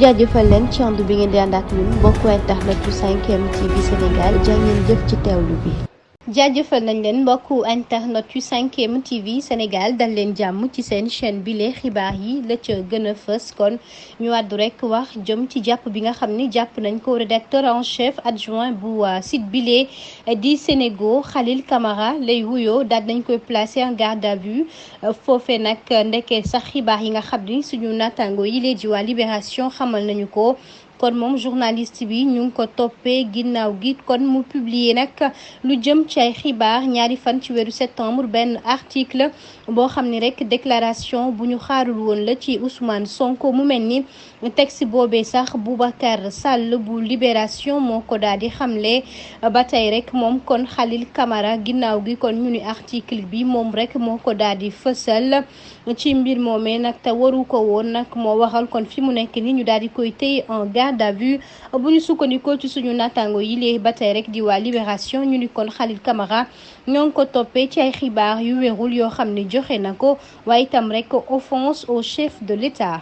jaajëfal leen ci ànd bi ngeen di ànd ak ñun mbokku internet yu 5M TV Sénégal jaa ngeen jëf ci teewlu bi. jaajëfal nañ leen mbokku internet yu 5M TV Sénégal dal leen jàmm ci seen chaîne bile xibaar yi la ca gën a fës kon ñu àddu rek wax jëm ci jàpp bi nga xam ni jàpp nañ ko rédacteur en chef adjoint bu site bile di Sénégo Khalil Camara lay wuyoo daal nañ koy placé en garde à vue foofee nag ndeke sax xibaar yi nga xam ni suñu naataango yi lee ji waa Libération xamal nañu ko. kon moom journaliste bi ñu ngi ko toppee ginnaaw gi kon mu publier nag lu jëm ci ay xibaar ñaari fan ci weeru septembre benn article boo xam ni rek déclaration bu ñu xaarul woon la ci Ousmane Sonko mu mel ni texte boobee sax Boubacar Sall bu Libération moo ko daal di xamle ba tey rek moom kon Khalil Camara ginnaaw gi kon ñu ni article bi moom rek moo ko daal di fësal ci mbir moomee nag te waru ko woon nag moo waxal kon fi mu nekk ni ñu daal di koy téye en garde à vue bu ñu sukkandikoo ci suñu naataango yi léegi ba tey rek di waa Libération ñu ni kon Khalil Camara ñoo ngi ko toppee ci ay xibaar yu wérul yoo xam ne joxe na ko waaye itam rek offense au chef de l'État.